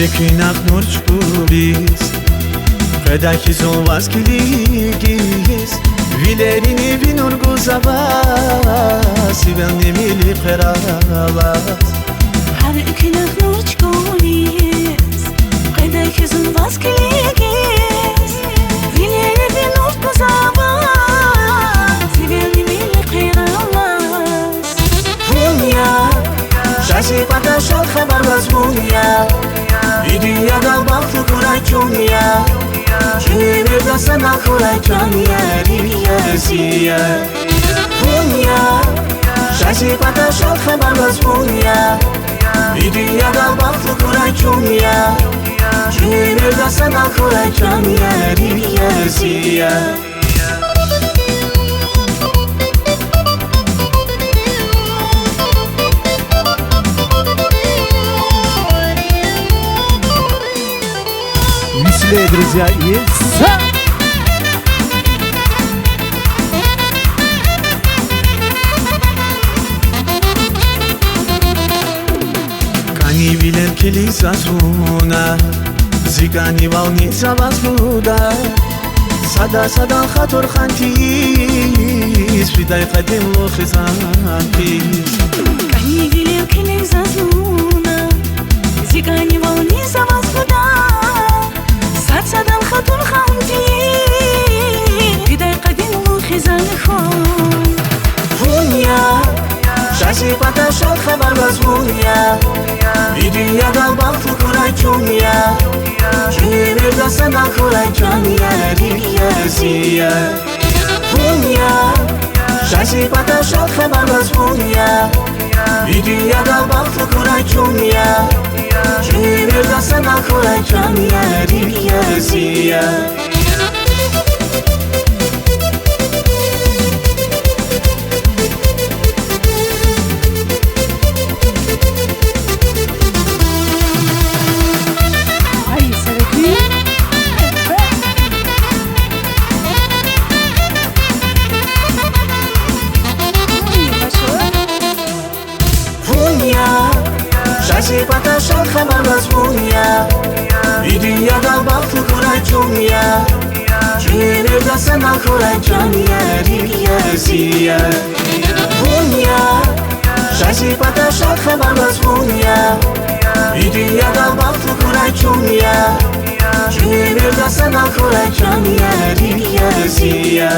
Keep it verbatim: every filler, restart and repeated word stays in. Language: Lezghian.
Экуьнахъ нур чукуриз, къведай хьи зун ваз килигиз, вилерини ви нур гузава, сивелни мили хъвер алаз. Гьар экуьнахъ нур чукуриз, къведай хьи зун ваз килигиз, вилерини ви нур гузава, сивелни мили хъвер алаз. Вун я, жази пата шад хабар ваз вун я. И дуьньядал бахтлу хьурай чун я. Чун уьмуьрда санал хьурай чан я, рикӀ я, зи я. Вун я, жази пата шад хабар ваз вун я. И дуьньядал бахтлу хьурай чун я. Чун уьмуьрда санал хьурай чан я, рикӀ я, зи я. Мисле, друзья, и са- КӀанивилел килиг заз вуна, зи кӀанивални за ваз гуда. Сада-садан хатур хантиз, фидай къадимлу хизантиз. КӀанивилел килиг заз вуна, зи кӀанивални за ваз гуда. Сад-садан хатур хантиз, фидай къадимлу хизан хьун. Вун я, жази пата шад хабар ваз вун я. И дуьньядал бахтлу хьурай чун я. Чун уьмуьрда санал хьурай чан я, рикӀ я, зи я. Вун я, жази пата шад хабар ваз вун я. И дуьньядал бахтлу хьурай чун я. Чун уьмуьрда санал хьурай чан я, рикӀ я, зи я. Ай, Саракин. Вун я, жази пата шад хабар ваз вун я. И дуьньядал бахтлу хьурай чун я. Чун уьмуьрда санал хьурай чан я, рикӀ я, зи я. Вун я, жази пата шад хабар ваз вун я. И дуьньядал бахтлу хьурай чун я. Чун уьмуьрда санал хьурай чан я, рикӀ я, зи я.